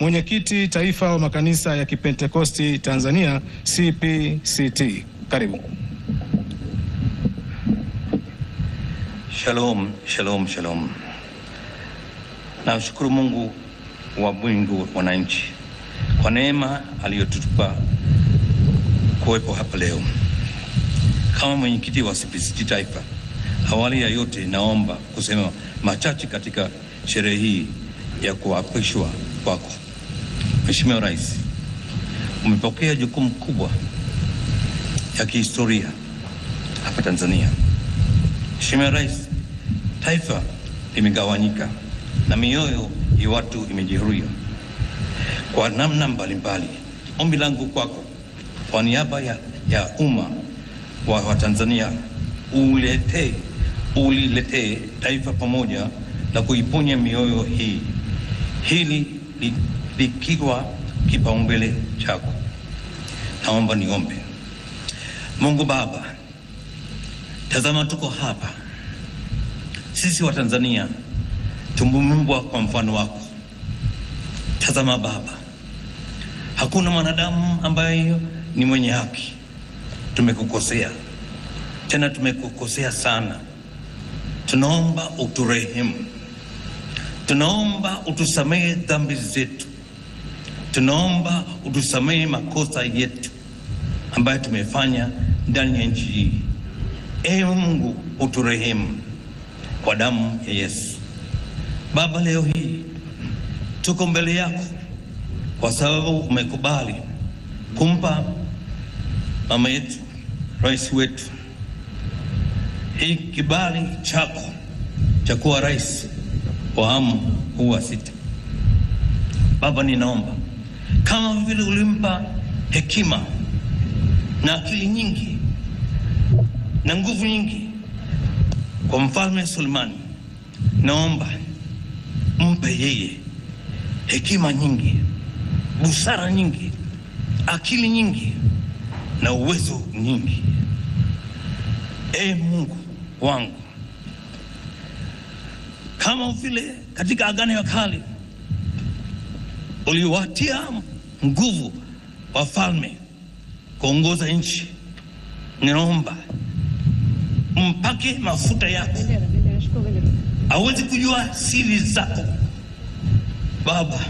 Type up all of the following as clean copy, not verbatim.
Mwenyekiti Taifa wa Makanisa ya Kipentekosti Tanzania CPCT. Karibu. Shalom, shalom, shalom. Namshukuru Mungu wa mbingu, wananchi, kwa neema aliyotupa kuwepo hapa leo. Kama mwenyekiti wa CPCT Taifa, awali ya yote naomba kusema machache katika sherehe hii ya kuapishwa kwako. Mheshimiwa Rais, umepokea jukumu kubwa ya kihistoria hapa Tanzania. Mheshimiwa Rais, taifa limegawanyika na mioyo ya watu imejeruhiwa kwa namna mbalimbali. Ombi langu kwako kwa niaba ya umma wa Tanzania, uliletee taifa pamoja na kuiponya mioyo hii, hili likiwa kipaumbele chako. Naomba niombe. Mungu Baba, tazama tuko hapa sisi wa Tanzania tumeumbwa kwa mfano wako. Tazama Baba, hakuna mwanadamu ambaye ni mwenye haki. Tumekukosea, tena tumekukosea sana. Tunaomba uturehemu, tunaomba utusamehe dhambi zetu, tunaomba utusamehe makosa yetu ambayo tumefanya ndani ya nchi hii. Ee Mungu, uturehemu kwa damu ya Yesu. Baba, leo hii tuko mbele yako kwa sababu umekubali kumpa mama yetu, rais wetu, hii kibali chako cha kuwa rais wa awamu huu wa 6. Baba, ninaomba kama vile ulimpa hekima na akili nyingi na nguvu nyingi kwa Mfalme Sulemani, naomba mpe yeye hekima nyingi, busara nyingi, akili nyingi na uwezo nyingi. Ee Mungu wangu, kama vile katika Agano la Kale uliwatia nguvu wafalme kuongoza nchi, ninaomba mpake mafuta yako aweze kujua siri zako. Baba,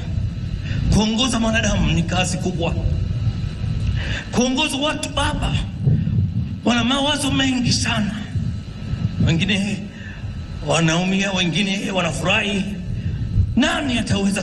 kuongoza mwanadamu ni kazi kubwa. Kuongoza watu Baba, wana mawazo mengi sana, wengine wanaumia, wengine wanafurahi. Nani ataweza